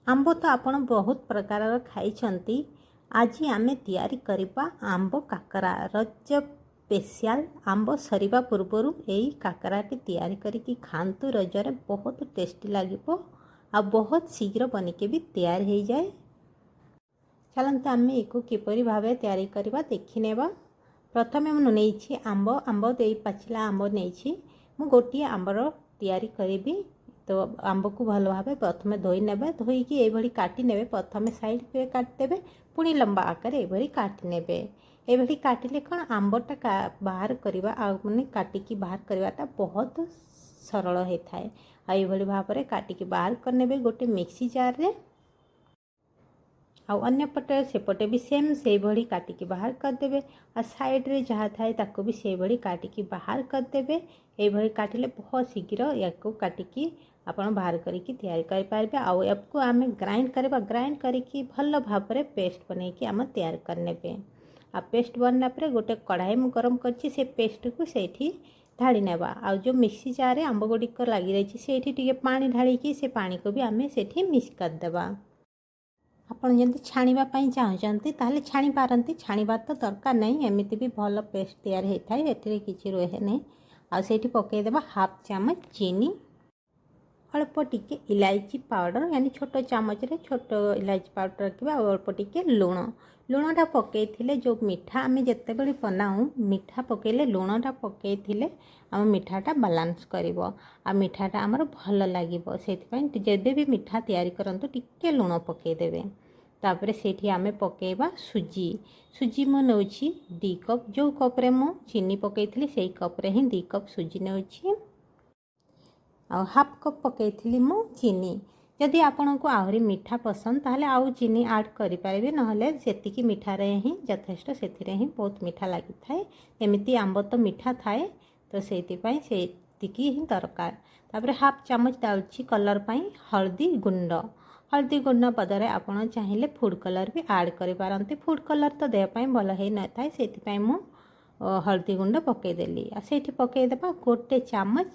ଆମ୍ବ ତ ଆପଣ ବହୁତ ପ୍ରକାରର ଖାଇଛନ୍ତି। ଆଜି ଆମେ ତିଆରି କରିବା ଆମ୍ବ କାକରା, ରଜ ସ୍ପେଶିଆଲ। ଆମ୍ବ ସରିବା ପୂର୍ବରୁ ଏଇ କାକରାଟି ତିଆରି କରିକି ଖାଆନ୍ତୁ ରଜରେ, ବହୁତ ଟେଷ୍ଟି ଲାଗିବ ଆଉ ବହୁତ ଶୀଘ୍ର ବନିକି ବି ତିଆରି ହେଇଯାଏ। ଚାଲନ୍ତୁ, ଆମେ ଏକୁ କିପରି ଭାବେ ତିଆରି କରିବା ଦେଖିନେବା। ପ୍ରଥମେ ମୁଁ ନେଇଛି ଆମ୍ବ। ଆମ୍ବ ଦେଇ ପାଚିଲା ଆମ୍ବ ନେଇଛି। ମୁଁ ଗୋଟିଏ ଆମ୍ବର ତିଆରି କରିବି। ତ ଆମ୍ବକୁ ଭଲ ଭାବେ ପ୍ରଥମେ ଧୋଇ ନେବେ। ଧୋଇକି ଏଇଭଳି କାଟି ନେବେ। ପ୍ରଥମେ ସାଇଡ଼୍ କାଟିଦେବେ, ପୁଣି ଲମ୍ବା ଆକାରରେ ଏଇଭଳି କାଟି ନେବେ। ଏଇଭଳି କାଟିଲେ କ'ଣ, ଆମ୍ବଟା ବାହାର କରିବା ଆଉ ମାନେ କାଟିକି ବାହାର କରିବାଟା ବହୁତ ସରଳ ହେଇଥାଏ। ଆଉ ଏଇଭଳି ଭାବରେ କାଟିକି ବାହାର କରିନେବେ ଗୋଟେ ମିକ୍ସି ଜାର୍ରେ। ଆଉ ଅନ୍ୟପଟେ ସେପଟେ ବି ସେମ୍ ସେଇଭଳି କାଟିକି ବାହାର କରିଦେବେ। ଆଉ ସାଇଡ଼୍ରେ ଯାହା ଥାଏ, ତାକୁ ବି ସେଇଭଳି କାଟିକି ବାହାର କରିଦେବେ। ଏଇଭଳି କାଟିଲେ ବହୁତ ଶୀଘ୍ର ୟାକୁ କାଟିକି ଆପଣ ବାହାର କରିକି ତିଆରି କରିପାରିବେ। ଆଉ ୟାକୁ ଆମେ ଗ୍ରାଇଣ୍ଡ କରିବା। ଗ୍ରାଇଣ୍ଡ କରିକି ଭଲ ଭାବରେ ପେଷ୍ଟ ବନେଇକି ଆମେ ତିଆରି କରିନେବେ। ଆଉ ପେଷ୍ଟ ବନିଲା ପରେ ଗୋଟେ କଢ଼ାଇ ମୁଁ ଗରମ କରିଛି, ସେ ପେଷ୍ଟକୁ ସେଇଠି ଢାଳି ନେବା। ଆଉ ଯେଉଁ ମିକ୍ସି ଜାର୍ରେ ଆମ୍ବ ଗୁଡ଼ିକ ଲାଗି ରହିଛି, ସେଇଠି ଟିକେ ପାଣି ଢାଳିକି ସେ ପାଣିକୁ ବି ଆମେ ସେଇଠି ମିକ୍ସ କରିଦେବା। ଆପଣ ଯଦି ଛାଣିବା ପାଇଁ ଚାହୁଁଛନ୍ତି, ତାହେଲେ ଛାଣି ପାରନ୍ତି। ଛାଣିବା ତ ଦରକାର ନାହିଁ, ଏମିତି ବି ଭଲ ପେଷ୍ଟ ତିଆରି ହେଇଥାଏ, ଏଥିରେ କିଛି ରୁହେ ନାହିଁ। ଆଉ ସେଇଠି ପକାଇଦେବା ହାଫ୍ ଚାମଚ ଚିନି, ଅଳ୍ପ ଟିକେ ଇଲାଇଚି ପାଉଡ଼ର, ୟାନି ଛୋଟ ଚାମଚରେ ଛୋଟ ଇଲାଇଚି ପାଉଡ଼ର ରଖିବା, ଆଉ ଅଳ୍ପ ଟିକେ ଲୁଣ। ଲୁଣଟା ପକାଇଥିଲେ, ଯେଉଁ ମିଠା ଆମେ ଯେତେବେଳେ ବନାଉ, ମିଠା ପକାଇଲେ, ଲୁଣଟା ପକାଇଥିଲେ ଆମ ମିଠାଟା ବାଲାନ୍ସ କରିବ ଆଉ ମିଠାଟା ଆମର ଭଲ ଲାଗିବ। ସେଇଥିପାଇଁ ଯେବେ ବି ମିଠା ତିଆରି କରନ୍ତୁ, ଟିକେ ଲୁଣ ପକାଇଦେବେ। ତାପରେ ସେଇଠି ଆମେ ପକାଇବା ସୁଜି। ସୁଜି ମୁଁ ନେଉଛି 2 କପ୍। ଯେଉଁ କପ୍ରେ ମୁଁ ଚିନି ପକାଇଥିଲି, ସେଇ କପ୍ରେ ହିଁ 2 କପ୍ ସୁଜି ନେଉଛି। ଆଉ ହାଫ୍ କପ୍ ପକାଇଥିଲି ମୁଁ ଚିନି। ଯଦି ଆପଣଙ୍କୁ ଆହୁରି ମିଠା ପସନ୍ଦ, ତାହେଲେ ଆଉ ଚିନି ଆଡ଼୍ କରିପାରିବେ, ନହେଲେ ସେତିକି ମିଠାରେ ହିଁ ଯଥେଷ୍ଟ। ସେଥିରେ ହିଁ ବହୁତ ମିଠା ଲାଗିଥାଏ। ଏମିତି ଆମ୍ବ ତ ମିଠା ଥାଏ, ତ ସେଇଥିପାଇଁ ସେତିକି ହିଁ ଦରକାର। ତାପରେ ହାଫ୍ ଚାମଚ ଦେଉଛି କଲର୍ ପାଇଁ ହଳଦୀ ଗୁଣ୍ଡ। ହଳଦୀ ଗୁଣ୍ଡ ବଦଳରେ ଆପଣ ଚାହିଁଲେ ଫୁଡ଼୍ କଲର୍ ବି ଆଡ଼୍ କରିପାରନ୍ତି। ଫୁଡ଼୍ କଲର୍ ତ ଦେହ ପାଇଁ ଭଲ ହେଇନଥାଏ, ସେଇଥିପାଇଁ ମୁଁ ହଳଦୀ ଗୁଣ୍ଡ ପକାଇଦେଲି। ଆଉ ସେଇଠି ପକାଇଦେବା ଗୋଟେ ଚାମଚ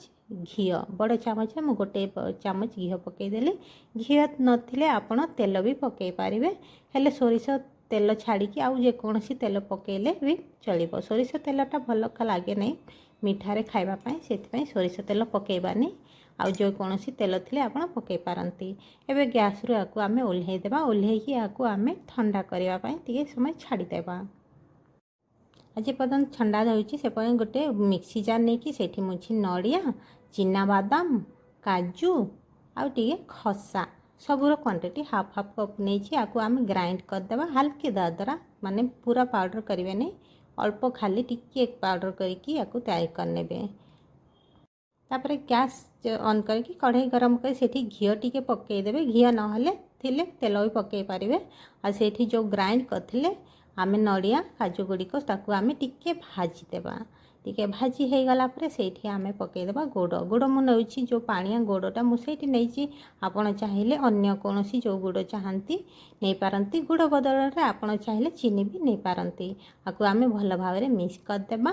ଘିଅ। ବଡ଼ ଚାମଚରେ ମୁଁ ଗୋଟେ ଚାମଚ ଘିଅ ପକାଇଦେଲି। ଘିଅ ନଥିଲେ ଆପଣ ତେଲ ବି ପକାଇ ପାରିବେ, ହେଲେ ସୋରିଷ ତେଲ ଛାଡ଼ିକି ଆଉ ଯେକୌଣସି ତେଲ ପକାଇଲେ ବି ଚଳିବ। ସୋରିଷ ତେଲଟା ଭଲ ଲାଗେ ନାହିଁ ମିଠାରେ ଖାଇବା ପାଇଁ, ସେଥିପାଇଁ ସୋରିଷ ତେଲ ପକାଇବାନି। ଆଉ ଯେକୌଣସି ତେଲ ଥିଲେ ଆପଣ ପକାଇ ପାରନ୍ତି। ଏବେ ଗ୍ୟାସ୍ରୁ ଏହାକୁ ଆମେ ଓହ୍ଲାଇ ଦେବା। ଓହ୍ଲାଇକି ଏହାକୁ ଆମେ ଥଣ୍ଡା କରିବା ପାଇଁ ଟିକେ ସମୟ ଛାଡ଼ିଦେବା। ଆଜି ପର୍ଯ୍ୟନ୍ତ ଥଣ୍ଡା ହେଉଛି, ସେ ପର୍ଯ୍ୟନ୍ତ ଗୋଟେ ମିକ୍ସି ଜାର୍ ନେଇକି ସେଇଠି ମୁଁ ନଡ଼ିଆ, ଚିନାବାଦାମ, କାଜୁ ଆଉ ଟିକେ ଖସା, ସବୁର କ୍ୱାଣ୍ଟିଟି ହାଫ୍ ହାଫ୍ କପ୍ ନେଇଛି। ଆକୁ ଆମେ ଗ୍ରାଇଣ୍ଡ କରିଦେବା ହାଲକି ଦରଦରା, ମାନେ ପୁରା ପାଉଡ଼ର କରିବେନି, ଅଳ୍ପ ଖାଲି ଟିକିଏ ପାଉଡ଼ର କରିକି ୟାକୁ ତିଆରି କରିନେବେ। ତାପରେ ଗ୍ୟାସ୍ ଅନ୍ କରିକି କଢ଼େଇ ଗରମ କରି ସେଇଠି ଘିଅ ଟିକେ ପକାଇଦେବେ। ଘିଅ ନହେଲେ ଥିଲେ ତେଲ ବି ପକାଇ ପାରିବେ। ଆଉ ସେଇଠି ଯେଉଁ ଗ୍ରାଇଣ୍ଡ କରିଥିଲେ ଆମେ ନଡ଼ିଆ କାଜୁ ଗୁଡ଼ିକ, ତାକୁ ଆମେ ଟିକେ ଭାଜିଦେବା। ଟିକେ ଭାଜି ହେଇଗଲା ପରେ ସେଇଠି ଆମେ ପକାଇଦେବା ଗୁଡ଼। ଗୁଡ଼ ମୁଁ ନେଉଛି, ଯେଉଁ ପାଣିଆ ଗୁଡ଼ଟା ମୁଁ ସେଇଠି ନେଇଛି। ଆପଣ ଚାହିଁଲେ ଅନ୍ୟ କୌଣସି ଯେଉଁ ଗୁଡ଼ ଚାହାନ୍ତି ନେଇପାରନ୍ତି। ଗୁଡ଼ ବଦଳରେ ଆପଣ ଚାହିଁଲେ ଚିନି ବି ନେଇପାରନ୍ତି। ଆକୁ ଆମେ ଭଲ ଭାବରେ ମିକ୍ସ କରିଦେବା।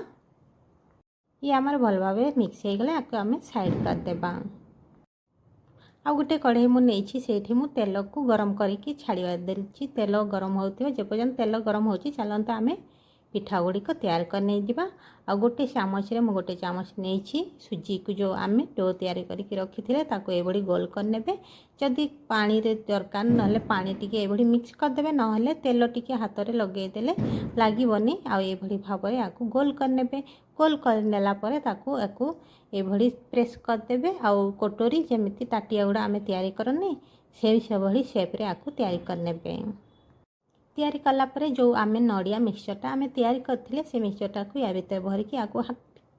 ଇଏ ଆମର ଭଲ ଭାବରେ ମିକ୍ସ ହେଇଗଲେ ଆକୁ ଆମେ ସାଇଡ଼୍ କରିଦେବା। ଆଉ ଗୋଟେ କଢ଼େଇ ମୁଁ ନେଇଛି, ସେଇଠି ମୁଁ ତେଲକୁ ଗରମ କରିକି ଛାଡ଼ିବା ଦେଇଛି। ତେଲ ଗରମ ହେଉଥିବ, ଯେପର୍ଯ୍ୟନ୍ତ ତେଲ ଗରମ ହେଉଛି, ଚାଲନ୍ତୁ ଆମେ ପିଠା ଗୁଡ଼ିକ ତିଆରି କରି ନେଇଯିବା। ଆଉ ଗୋଟେ ଚାମଚରେ ମୁଁ ଗୋଟେ ଚାମଚ ନେଇଛି ସୁଜିକୁ, ଯେଉଁ ଆମେ do ତିଆରି କରିକି ରଖିଥିଲେ, ତାକୁ ଏଇଭଳି ଗୋଲ କରିନେବେ। ଯଦି ପାଣିରେ ଦରକାର, ନହେଲେ ପାଣି ଟିକେ ଏଇଭଳି ମିକ୍ସ କରିଦେବେ, ନହେଲେ ତେଲ ଟିକେ ହାତରେ ଲଗେଇଦେଲେ ଲାଗିବନି। ଆଉ ଏଇଭଳି ଭାବରେ ଆକୁ ଗୋଲ କରିନେବେ। ଗୋଲ କରିନେଲା ପରେ ତାକୁ ୟାକୁ ଏଇଭଳି ପ୍ରେସ୍ କରିଦେବେ। ଆଉ କଟୋରୀ ଯେମିତି ତାଟିଆ ଗୁଡ଼ା ଆମେ ତିଆରି କରନି, ସେଇ ସେଭଳି ସେପ୍ରେ ଆକୁ ତିଆରି କରିନେବେ। ତିଆରି କଲା ପରେ ଯେଉଁ ଆମେ ନଡ଼ିଆ ମିକ୍ସଚର୍ଟା ଆମେ ତିଆରି କରିଥିଲେ, ସେ ମିକ୍ସଚର୍ଟାକୁ ୟା ଭିତରେ ଭରିକି ଆକୁ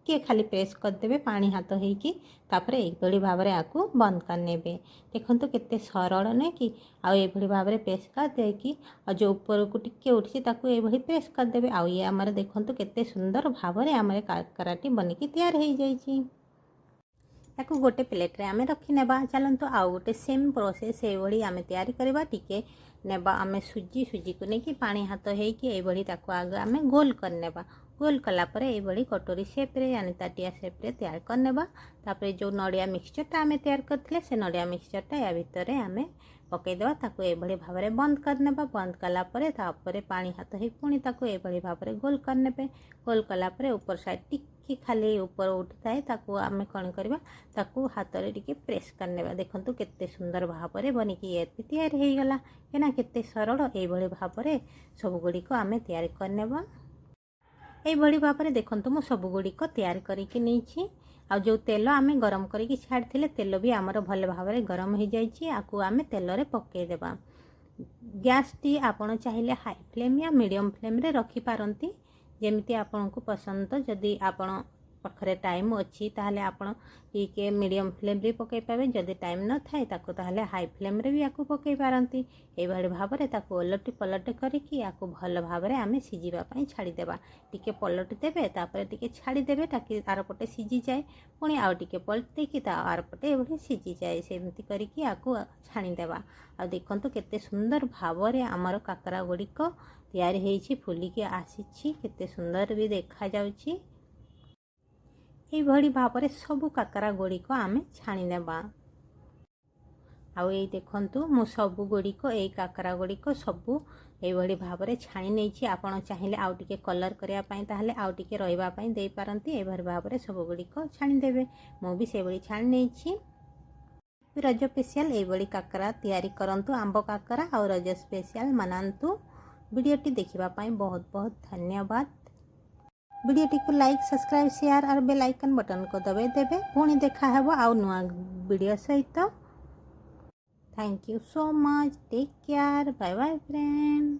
ଟିକେ ଖାଲି ପ୍ରେସ୍ କରିଦେବେ ପାଣି ହାତ ହେଇକି। ତାପରେ ଏଇଭଳି ଭାବରେ ଆକୁ ବନ୍ଦ କରିନେବେ। ଦେଖନ୍ତୁ, କେତେ ସରଳ ନୁହେଁ କି? ଆଉ ଏଇଭଳି ଭାବରେ ପ୍ରେସ୍ କରିଦେଇକି, ଆଉ ଯେଉଁ ଉପରକୁ ଟିକେ ଉଠିଛି, ତାକୁ ଏଇଭଳି ପ୍ରେସ୍ କରିଦେବେ। ଆଉ ଇଏ ଆମର ଦେଖନ୍ତୁ, କେତେ ସୁନ୍ଦର ଭାବରେ ଆମର କାକରାଟି ବନିକି ତିଆରି ହେଇଯାଇଛି। ତାକୁ ଗୋଟେ ପ୍ଲେଟ୍ରେ ଆମେ ରଖିନେବା। ଚାଲନ୍ତୁ, ଆଉ ଗୋଟେ ସେମ୍ ପ୍ରୋସେସ୍ ସେଇଭଳି ଆମେ ତିଆରି କରିବା। ଟିକେ ନେବା ଆମେ ସୁଜି। ସୁଜିକୁ ନେଇକି ପାଣି ହାତ ହେଇକି ଏଇଭଳି ତାକୁ ଆଗ ଆମେ ଗୋଲ କରିନେବା। ଗୋଲ କଲା ପରେ ଏଇଭଳି କଟୋରୀ ସେପ୍ରେ, ୟାନି ତାଟିଆ ସେପ୍ରେ ତିଆରି କରିନେବା। ତାପରେ ଯେଉଁ ନଡ଼ିଆ ମିକ୍ସଚର୍ଟା ଆମେ ତିଆରି କରିଥିଲେ, ସେ ନଡ଼ିଆ ମିକ୍ସଚର୍ଟା ୟା ଭିତରେ ଆମେ ପକାଇଦେବା। ତାକୁ ଏଭଳି ଭାବରେ ବନ୍ଦ କରିନେବା। ବନ୍ଦ କଲା ପରେ ତାପରେ ପାଣି ହାତ ହେଇ ପୁଣି ତାକୁ ଏଭଳି ଭାବରେ ଗୋଲ କରିନେବେ। ଗୋଲ କଲା ପରେ ଉପର ସାଇଡ଼୍ ଟିକେ ଖାଲି ଉପର ଉଠିଥାଏ, ତାକୁ ଆମେ କ'ଣ କରିବା? ତାକୁ ହାତରେ ଟିକେ ପ୍ରେସ୍ କରିନେବା। ଦେଖନ୍ତୁ, କେତେ ସୁନ୍ଦର ଭାବରେ ବନିକି ଇଏ ବି ତିଆରି ହେଇଗଲା ନା? କେତେ ସରଳ! ଏଇଭଳି ଭାବରେ ସବୁଗୁଡ଼ିକ ଆମେ ତିଆରି କରିନେବା। ଏଇଭଳି ଭାବରେ ଦେଖନ୍ତୁ, ମୁଁ ସବୁଗୁଡ଼ିକ ତିଆରି କରିକି ନେଇଛି। ଆଉ ଯେଉଁ ତେଲ ଆମେ ଗରମ କରିକି ଛାଡ଼ିଥିଲେ, ତେଲ ବି ଆମର ଭଲ ଭାବରେ ଗରମ ହେଇଯାଇଛି। ଆକୁ ଆମେ ତେଲରେ ପକାଇଦେବା। ଗ୍ୟାସ୍ଟି ଆପଣ ଚାହିଁଲେ ହାଇ ଫ୍ଲେମ୍ ୟା ମିଡ଼ିୟମ୍ ଫ୍ଲେମ୍ରେ ରଖିପାରନ୍ତି, ଯେମିତି ଆପଣଙ୍କୁ ପସନ୍ଦ। ଯଦି ଆପଣ ପାଖରେ ଟାଇମ୍ ଅଛି, ତାହେଲେ ଆପଣ ଟିକେ ମିଡ଼ିୟମ୍ ଫ୍ଲେମ୍ରେ ପକାଇ ପାରିବେ। ଯଦି ଟାଇମ୍ ନଥାଏ ତାକୁ, ତାହେଲେ ହାଇ ଫ୍ଲେମ୍ରେ ବି ୟାକୁ ପକାଇ ପାରନ୍ତି। ଏଇଭଳି ଭାବରେ ତାକୁ ଓଲଟି ପଲଟି କରିକି ୟାକୁ ଭଲ ଭାବରେ ଆମେ ସିଝିବା ପାଇଁ ଛାଡ଼ିଦେବା। ଟିକେ ପଲଟି ଦେବେ, ତାପରେ ଟିକେ ଛାଡ଼ିଦେବେ ତାକି ଆରପଟେ ସିଝିଯାଏ। ପୁଣି ଆଉ ଟିକେ ପଲଟି ଦେଇକି ତା ଆରପଟେ ଏଭଳି ସିଝିଯାଏ। ସେମିତି କରିକି ୟାକୁ ଛାଣିଦେବା। ଆଉ ଦେଖନ୍ତୁ, କେତେ ସୁନ୍ଦର ଭାବରେ ଆମର କାକରା ଗୁଡ଼ିକ ତିଆରି ହେଇଛି, ଫୁଲିକି ଆସିଛି, କେତେ ସୁନ୍ଦର ବି ଦେଖାଯାଉଛି। ଏଇଭଳି ଭାବରେ ସବୁ କାକରା ଗୁଡ଼ିକ ଆମେ ଛାଣିନେବା। ଆଉ ଏଇ ଦେଖନ୍ତୁ, ମୁଁ ସବୁ ଗୁଡ଼ିକ, ଏଇ କାକରା ଗୁଡ଼ିକ ସବୁ ଏଇଭଳି ଭାବରେ ଛାଣି ନେଇଛି। ଆପଣ ଚାହିଁଲେ ଆଉ ଟିକେ କଲର୍ କରିବା ପାଇଁ, ତାହେଲେ ଆଉ ଟିକେ ରହିବା ପାଇଁ ଦେଇପାରନ୍ତି। ଏଇଭଳି ଭାବରେ ସବୁ ଗୁଡ଼ିକ ଛାଣିଦେବେ। ମୁଁ ବି ସେଇଭଳି ଛାଣି ନେଇଛି। ରଜ ସ୍ପେଶିଆଲ ଏଇଭଳି କାକରା ତିଆରି କରନ୍ତୁ, ଆମ୍ବ କାକରା, ଆଉ ରଜ ସ୍ପେଶିଆଲ ମନାନ୍ତୁ। ଭିଡ଼ିଓଟି ଦେଖିବା ପାଇଁ ବହୁତ ବହୁତ ଧନ୍ୟବାଦ। ଭିଡ଼ିଓଟିକୁ ଲାଇକ୍, ସବସ୍କ୍ରାଇବ୍, ସେୟାର ଆଉ ବେଲ୍ ଆଇକନ୍ ବଟନ୍କୁ ଦବାଇ ଦେବେ। ପୁଣି ଦେଖା ହେବ ଆଉ ନୂଆ ଭିଡ଼ିଓ ସହିତ। Thank you so much. Take care. Bye bye, friend.